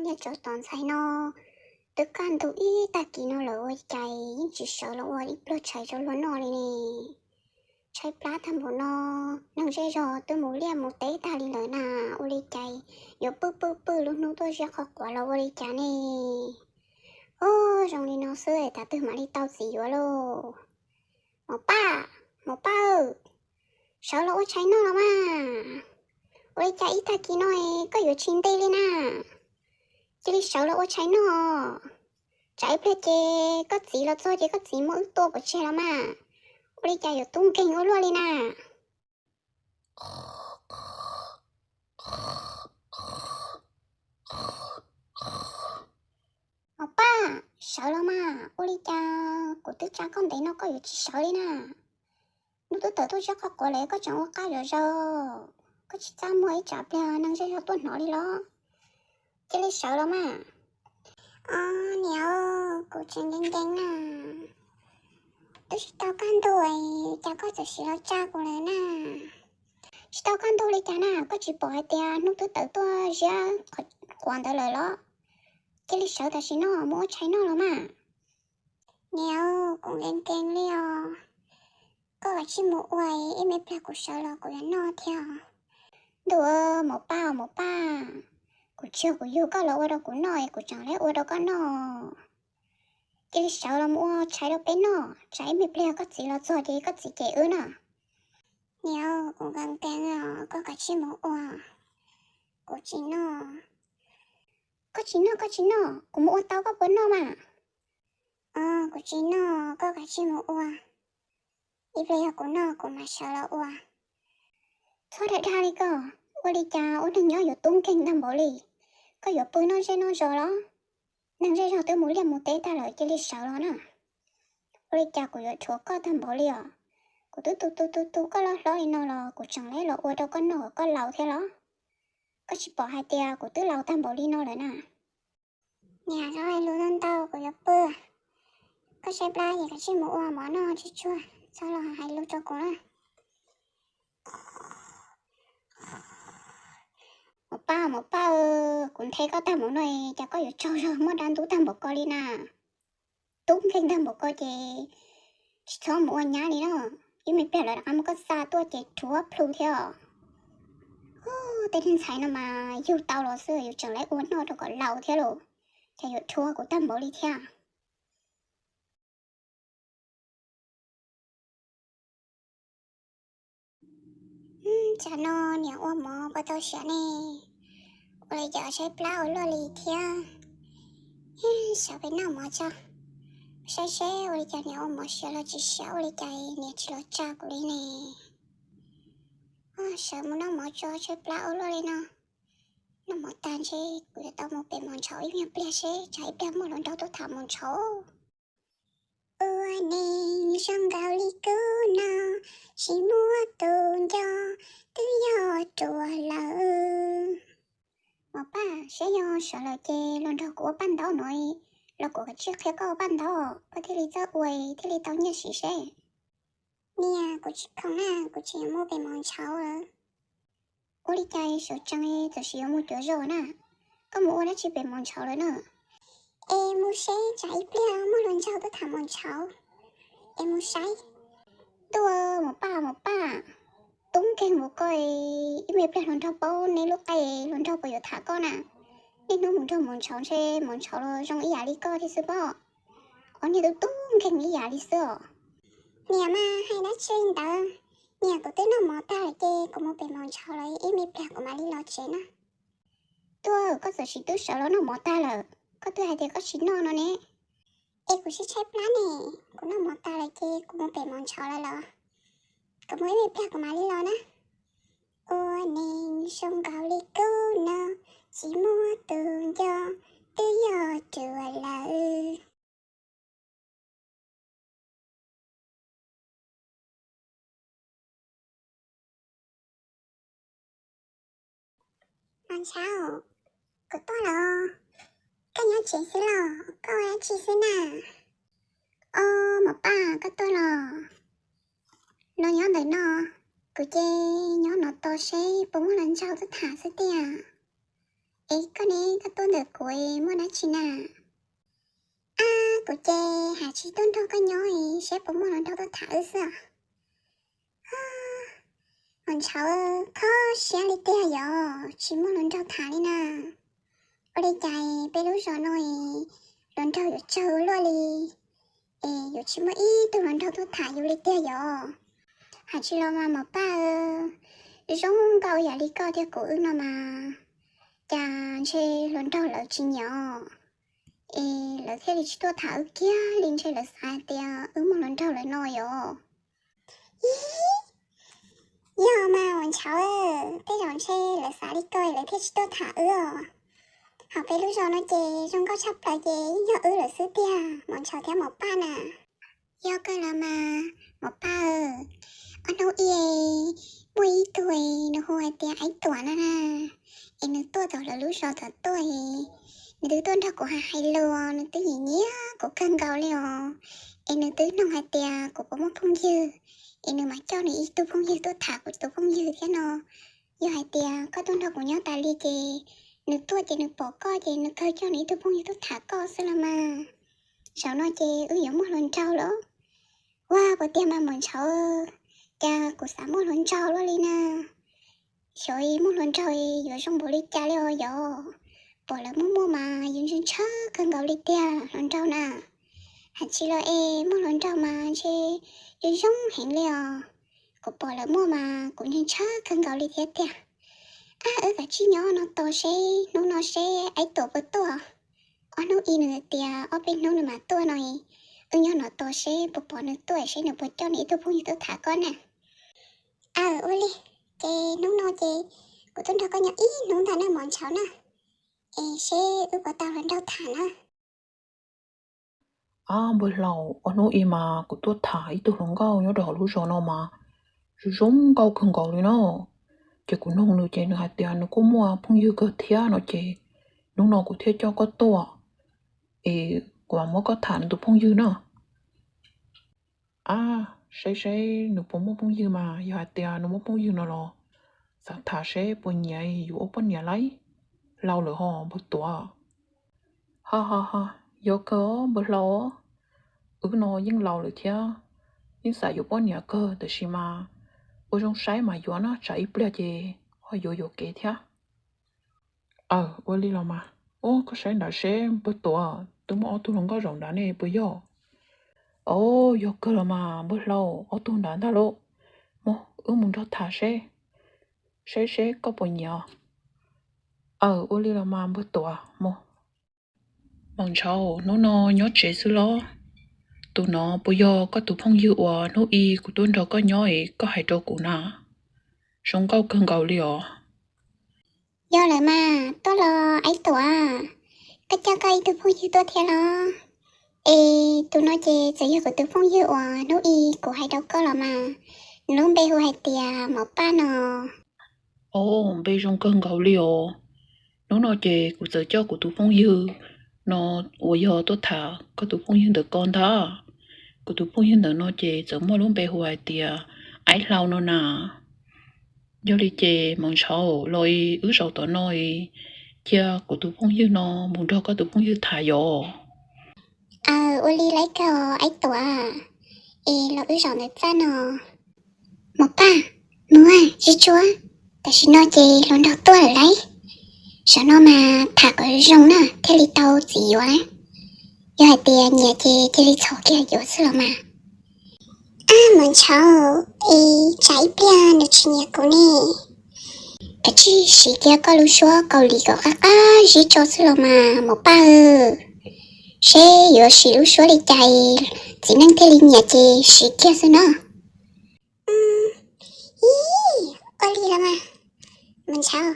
Nyob tsov tom ntxhais no, twb kaj ntug ib tag kis no lawm ua cas yeej tsis sawv los ua ib pluag tshais rau luag noj li ne. Tshaib plab tag npaum no, neeg zej zog twb mus liaj mus teb tag li lawm na, ua li cas yuav pw pw pw lub hnub tuaj ziab qhov quav los ua li cas ne? Ub, zoo li no xwb es thaum twg mam li tau txiv yuav lauj? Maum Paj, Maum Paj, sawv los ua tshais noj los mas. Ua li cas ib tag kis no es koj yuav tsis nti li na? Cia li sawv los ua tshais noj, tsam ib pliag ces koj txiv los txog ces koj txiv muab wb tua pov tseg los mas. Ua li cas yuav tub nkeeg ua luaj li na? Maum Paj, sawv los mas, ua li cas kuv twb tsa koj ntev no koj yuav tsis sawv li na? Hnub twb tawm tuaj ziab qhov quav lawm koj tseem ua qaj zom zaws, koj tsis txaj muag ib tsam pliag neeg zej zog tuaj hnov li los? Cia li sawv los mas. Os niam, kuv tseem nkees nkees na, twb tsis tau kaj ntug cas koj txawm sim los tsa kuv lawm na. Tsis tau kaj ntug li cas na, koj tsis pom hais tias hnub twb tawm tuaj ziab qhov quav ntawd lawm los? Cia li sawv tam sim no mus ua tshais noj los mas. Niam, kuv nkees nkees li os, koj kav tsij mus ua, ib me pliag kuv sawv los kuv yuav noj thiab. Ntuj, Maum Paj, Maum Paj, kuv tsis yog kuv yug koj los ua rau kuv noj es kuv tseem lawv ua rau koj noj. Cia li sawv los mus ua tshais rau peb noj, tsam ib me pliag koj txiv los txog ces koj txiv cem wb na. Niam, kuv nkees nkees os, koj kav tsij mus ua, kuv tsis noj. Koj tsis noj, koj tsis noj, kuv mus ua tau koj puas noj mas? Os, kuv tsis noj, koj kav tsij mus ua, ib pliag yog kuv noj kuv mam sawv los ua. Txhob dag dag li koj, ua li cas ua neeg nyob yuav tub nkeeg ntag npaum li. Koj yuav pw noj zej noj zos los? Neeg zej zog twb mus liaj mus teb tag lawm cia li sawv los na. Ua li cas kuv yuav dhuav koj tag npaum li os? Kuv twb tu tu tu tu koj loj hlob li no los kuv tseem lawv los ua rau koj noj kom koj laus thiab los? Koj tsis pom hais tias kuv twb laus tag npaum li no lawm na. Niam, txhob hais lus ntau ntau, kuv yuav pw. Koj tshaib plab ces kav tsij mus ua mov noj tsuag tsuag, txhob los hais lus rau kuv na. Maum Paj, Maum Paj, kuv nthe koj tag npaum no es cas koj yuav tsaug zog muaj dab ntub tag npaum ko li na? Tub nkeeg tag npaum ko ces tsis txhob mus ua nyab li na, ib me pliag lawv rov qab muab koj xa tuaj ces rhuav plhu thiab os. Ub, tej niag ntxhais no mas yug tau los xwb yuav tseem lawv ua noj rau kom laus thiab los, cas yuav rhuav kuv tag npaum li thiab. Tsam no niam ua mov puas tau siav ne? Ua li cas tshaib plab ua luaj li thiab. Sawv pem noj mov tso, saib seb ua li cas niam ua mov siav los tsis siav, ua li cas niam tsis los tsa kuv li ne. Sawv mus noj mov tso, tshaib plab ua luaj li no. Noj mov tag ntshe kuv yuav tau mus pem mos ntshauv ib nyuag pliag seb tsam ib pliag muaj hluas nraug tuaj tham mos ntshauv. Ua neeg zoo nkaus li kuv no, tsis muaj tus nco, twb yog ruam lawm. Maum Paj, saib yog sawv lawm ces los nrog kuv ua paj ntaub no, los kuv kav tsij qhia koj ua paj ntaub, koj thiaj li txawj ua thiaj li tau nyiaj siv seb. Niam, kuv tsis khoom na, kuv tseem yuav mus pem mos ntshauv lawm. Ua li cas sawv tsees txawm sis yuav mus cuav zos na? Koj mus ua dab tsi pem mos ntshauv lawm na? Es mus seb tsam ib pliag muaj hluas nraug tuaj tham mos ntshauv. Es mus saib. Tuaj, Maum Paj, Maum Paj, tub nkeeg npaum koj, ib me pliag hluas nraug paub neb lub qe, hluas nraug puas yuav tham koj na? Niaj hnub mus nrog mos ntshauv ntshe mos ntshauv los zoo ib yam li koj thiab xwb pob. Ob niag tub tub nkeeg ib yam li xwb os. Niam mas hais dab tsi ntawd. Niam, kuv twb noj mov tag lawm ces kuv mus pem mos ntshauv lawm, ib me pliag kuv mam li los tsev na. Tuaj, koj txawm sis twb sawv los noj mov tag lawm, koj twb hais tias koj tsis noj no ne. Es kuv tshaib tshaib plab ne, kuv noj mov tas lawm ces kuv mus pem mov ntshauv lawm los. Kuv mus ib me pliag kuv mam li los na. Ua neeg zoo nkaus li kuv no, tsis muaj tus nco, twb yog ruam lawm. Mos ntshauv, kuv tuaj los. Koj nyob tsev xwb los koj ua dab tsi xwb na? Os, Maum Paj, koj tuaj los? Los nyob ntawm no, kuv ces nyob no tos seb puas muaj hluas nraug tuaj tham xwb tiag. Es koj ne, koj tuaj ntawm kuv muaj dab tsi na? Ab, kuv ces hais tsis tuaj nrog koj nyob es saib puas muaj hluas nraug tuaj tham wb xwb os. Mas Ntshauv, kho siab li tiag yog tsis muaj hluas nraug tham li na. Ua li cas peb lub zos no hluas nraug yuav tsawg ua luaj li, es yuav tsis muaj ib tug hluas nraug tuaj tham yus li tiag yog? Hais tsis los mas Mos Paj, zoo nkauj yam li koj thiab kuv wb no mas cas ntshe hluas nraug lawv tsis nyiam, es lawv thiaj li tsis tuaj tham wb kiag li, ntshe lawv xav hais tias wb muaj hluas nraug lawm no yog? Ib, yog mas Mos Ntshauv, tej zaum ntshe lawv xav li ko lawv thiaj tsis tuaj tham wb os. Hauv peb lub zos no ces zoo nkauj tshaj plaws ces yeej yog wb lawm xwb tiag, Mos Ntshauv thiab Mos Paj na. Yog kawg los mas Mos Paj, ob hnub ib muaj ib tug nws hu hais tias Aib Tuam no na, es nws tuaj tom lawv lub zos tom tuaj, nws twb tuaj nrog kuv hais hais lus, nws twb nyiam nyiam kuv kawg nkaus li os. Es nws twb nug hais tias kuv puas muaj phooj ywg, es nws mam coj nws ib tug phooj ywg tuaj tham kuv tus phooj ywg thiab no. Yog hais tias koj tuaj nrog kuv nyob tas li ces nws tuaj ces nws pom koj ces nws kawg coj nws ib tug phooj ywg tuaj tham koj xwb los mas. Zaum no ces wb yuav muaj hluas nraug lawm. Ua puas tiag mas Mos Ntshauv, cas kuv xav muaj hluas nraug luaj li na. Xyov muaj hluas nraug yuav zoo npaum li cas li os yog? Pom lawv muaj muaj mas yus ntshaw ntshaw kawg nkaus li tiag hluas nraug na. Hais tsis los es muaj hluas nraug mas ntshe zoo zoo heev li os. Kuv pom lawv muaj mas kuv ntshaw ntshaw kawg nkaus li thiab tiag. Ab, wb kav tsij nyob no tos seb hnub no seb Aib Tuam puas tuaj. Ob hnub ib nws tias ob peb hnub nws mam tuaj no, wb nyob no tos seb puas pom nws tuaj seb nws puas coj nws ib tug phooj ywg tuaj tham koj na. Aw, ua li, ces hnub no ces kuv tuaj nrog koj nyob ib hnub ntag na Mos Ntshauv na, es seb wb puas tau hluas nraug tham na. Ab, npawg Hlau, ob hnub ib mas kuv tuaj tham ib tug hluas nkauj nyob rau hauv lub zos no mas zoo zoo nkauj kawg nkaus li no. Ces kuv nug nws ces nws hais tias nws kuj muaj phooj ywg kawg thiab no ces hnub no kuv thiaj coj koj tuaj es kuv mam muab koj tham nws tus phooj ywg na. Ab, saib seb nws puas muaj phooj ywg mas yog hais tias nws muaj phooj ywg no los xav tham seb puas nyiam yus ua poj niam lauj, laus lawm ho npawg Tuam. Ha ha ha, yog kawg npawg Hlau, wb no yeej laus lawm thiab, yeej xav yuav poj niam kawg tiam sis mas ua zoo saib mas yuav na, tsam ib pliag ces ho yuav yuam kev thiab. Aw, ua li los mas. Ub, koj saib ntawd seb npawg Tuam, twb muaj ob tug hluas nkauj zaum ntawd ne puas yog? Aw, yog kawg los mas npawg Hlau, ob tug ntawd ntag lauj. Mus, wb mus nrog tham seb, saib seb koj puas nyiam. Aw, ua li los mas npawg Tuam, mus. Mos Ntshauv, hnub no nyob tsev xwb los? Tus no puas yog koj tus phooj ywg uas hnub ib kuv tuaj nrog koj nyob es koj hais rau kuv na? Zoo nkauj kawg nkaus li os. Yog lawm mas, tuaj los Aib Tuam, koj coj koj ib tug phooj ywg tuaj thiab los? Es tus no ces txawm yog kuv tus phooj ywg uas hnub ib kuv hais rau koj los mas, nws lub npe hu hais tias Mos Paj no. Ov, npe zoo kawg nkaus li os. Hnub no ces kuv txawm coj kuv tus phooj ywg no uas yog tuaj tham koj tus phooj ywg ntawm ko ntag. Kuv tus phooj ywg ntawm no ces txawm muaj lub npe hu hais tias Aib Hlau no na. Yog li ces Mos Ntshauv, los wb zaum tom no cia kuv tus phooj ywg no mus nrog koj tus phooj ywg tham yom. Aw, ua li lawm kawg Aib Tuam, es los wb zaum ntawm txaj no. Mos Paj, mus, Zib Tsuab, tam sim no ces hluas nraug tuaj lawm lauj. Zaum no mas tham kom zoo na thiaj li tau txiv yuav na. Yog hais tias nyiam ces cia li txhom kiag yuav xwb los mas. Ab, Mos Ntshauv, es tsam ib pliag nws tsis nyiam kuv ne? Kav tsij siv kiag koj lub suab Kaus Lim kom qab qab zib tso xwb los mas Mos Paj. Seb yuav siv lub suab li cas txiv neej thiaj li nyiam ces siv kiag xwb no. Ib, ua li los mas Mos Ntshauv,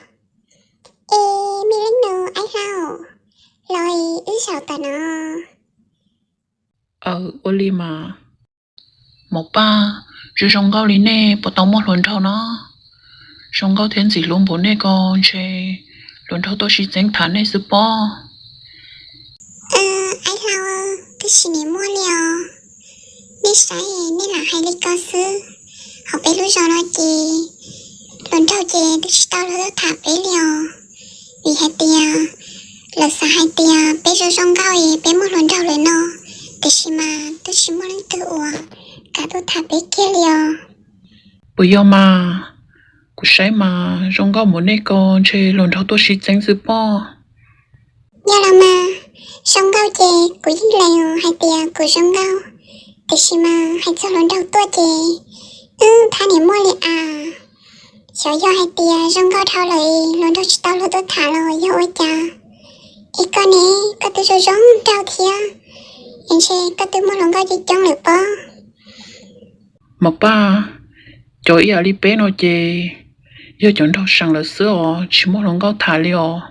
es me leej nus Aib Hlau, los wb zaum tom no. Aw, ua li mas. Mos Paj, zoo zoo nkauj li nej puas tau muaj hluas nraug no? Zoo nkauj thiab ntxim hlub npaum nej ko ntshe hluas nraug tuaj sib txeeb tham nej xwb pob. Aib Hlau, twb tsis niam muaj li os. Nej saib nej lam hais li ko xwb. Hauv peb lub zos no ces hluas nraug ces twb tsis tau luag tuaj tham peb li os. Vim hais tias lawv xav hais tias peb zoo zoo nkauj es peb muaj hluas nraug lawm no, tiam sis mas twb tsis muaj leej twg uas kam tuaj tham peb kiag li os. Puas yog mas? Kuv saib mas zoo nkauj npaum nej ko ntshe hluas nraug tuaj sib txeeb xwb pob. Yog los mas, zoo nkauj ces kuv yeej lees hais tias kuv zoo nkauj, tiam sis mas hais txog hluas nraug tuaj ces wb thab niam muaj li as. Xyov yog hais tias zoo nkauj dhau lawm hluas nraug tsis tau luag tuaj tham los yog ua cas? Es koj ne, koj twb zoo zoo nraug thiab, es ntshe koj twb muaj hluas nkauj coob coob lawm pob. Mos Paj, cov ib yam li peb no ces yog cov nraug seem lawm xwb os, tsis muaj hluas nkauj tham li os,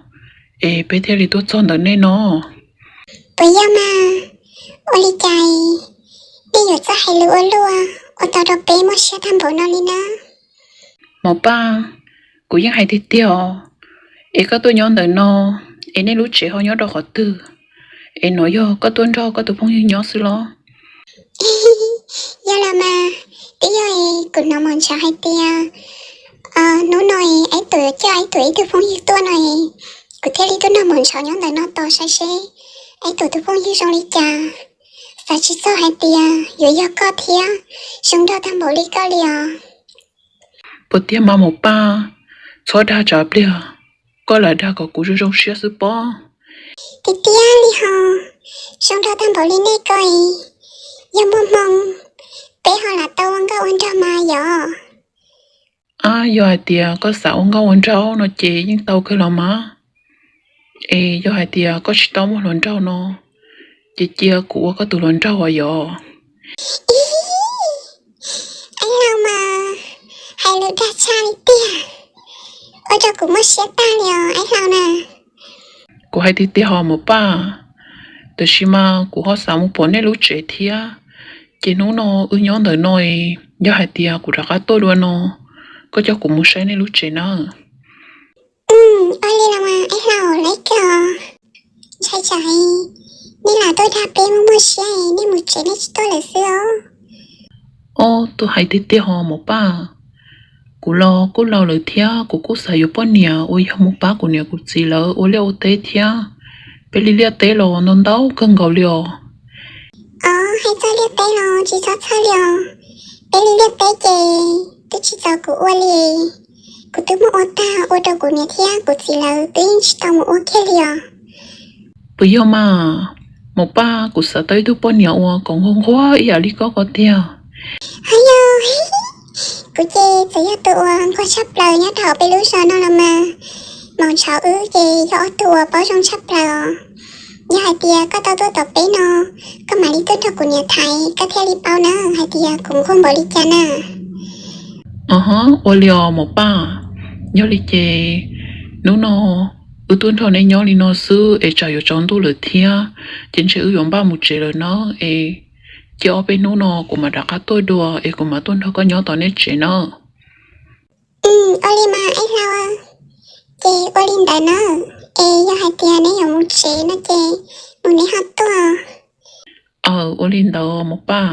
es peb thiaj li tuaj txog ntawm nej no. Puas yog mas? Ua li cas nej yuav txawj hais lus ua luaj ua tau rau peb muaj siab tag npaum no li na? Mos Paj, kuv yeej hais tiag tiag os, es koj tuaj nyob ntawm no, es nej lub tsev ho nyob rau qhov twg? Es no yog koj tuaj nrog koj tus phooj ywg nyob xwb los? Yog los mas, twb yog es kuv hnov Maum Ntshauv hais tias hnub no es Aib Tuam coj Aib Tuam ib tug phooj ywg tuaj no es kuv thiaj li tuaj nrog Maum Ntshauv nyob ntawm no tos saib seb Aib Tuam tus phooj ywg zoo li cas. Xav tsis txog hais tias yuav yog koj thiab, zoo nraug tag npaum li koj li os. Puas tiag mas Maum Paj? Txhob dag tsam pliag, koj lam dag kom kuv zoo zoo siab xwb pob. Tiag tiag li ho, zoo nraug tag npaum li nej ko es, yog muaj hmoo peb ho lam tau ua nkauj ua nraug mas yog. Ab, yog hais tias koj xav ua nkauj ua nraug no ces yeej tau kawg los mas. Es yog hais tias koj tsis tau muaj hluas nraug no, ces cia kuv ua koj tus hluas nraug os yog. Aib Hlau mas, hais lus dag tshaj li tiag, ua rau kuv muaj siab tag li os Aib Hlau na. Kuv hais tiag tiag ho Maum Paj, tiam sis mas kuv ho xav mus pom nej lub tsev thiab, ces hnub no wb nyob ntawm no, yog hais tias kuv rov qab tuaj dua no, koj coj kuv mus saib nej lub tsev nawb. Ua li los mas Aib Hlau, laiv kawg. Ntshai tsam nej lam tuaj dag peb muaj muaj siab nej mus tsev nej tsis tuaj lawm xwb os. Ob, twb hais tiag tiag ho Maum Paj, kuv los kuj laus lawm thiab kuv kuj xav yuav poj niam uas yog mus pab kuv niam kuv txiv lawv ua liaj ua teb thiab. Peb li liaj teb los ntau ntau kawg nkaus li os. Ob, hais txog liaj teb los tsis txhob txhawj li os, peb li liaj teb ces twb tsis txaus kuv ua li, kuv twb muab ua tag ua rau kuv niam thiab kuv txiv lawv twb yeej tsis tau mus ua kiag li os. Puas yog mas? Maum Paj, kuv xav tau ib tug poj niam uas kom nquag nquag ib yam li koj ko tiag. Hos yog, kuv ces txawm yog tus uas nquag tshaj plaws nyob rau hauv peb lub zos no los mas, Maum Ntshauv wb ces yog ob tug uas paub zoo tshaj plaws os. Yog hais tias koj tau tuaj tom peb no, koj mam li tuaj nrog kuv niam tham koj thiaj li paub na hais tias kuv nquag npaum li cas na. Ob, ua li os Maum Paj, yog li ces hnub no wb tuaj nrog nej nyob li no xwb es tsam yuav tsaus ntuj lawm thiab, ces ntshe wb yuav npaj mus tsev lawm na. Es cia ob peb hnub no kuv mam rov qab tuaj dua es kuv mam tuaj nrog koj nyob tom nej tsev na. Ua li mas Aib Hlau, ces ua li ntawd na, es yog hais tias neb yuav mus tsev no ces mus neb ho tuaj. Aw, ua li ntawd Maum Paj.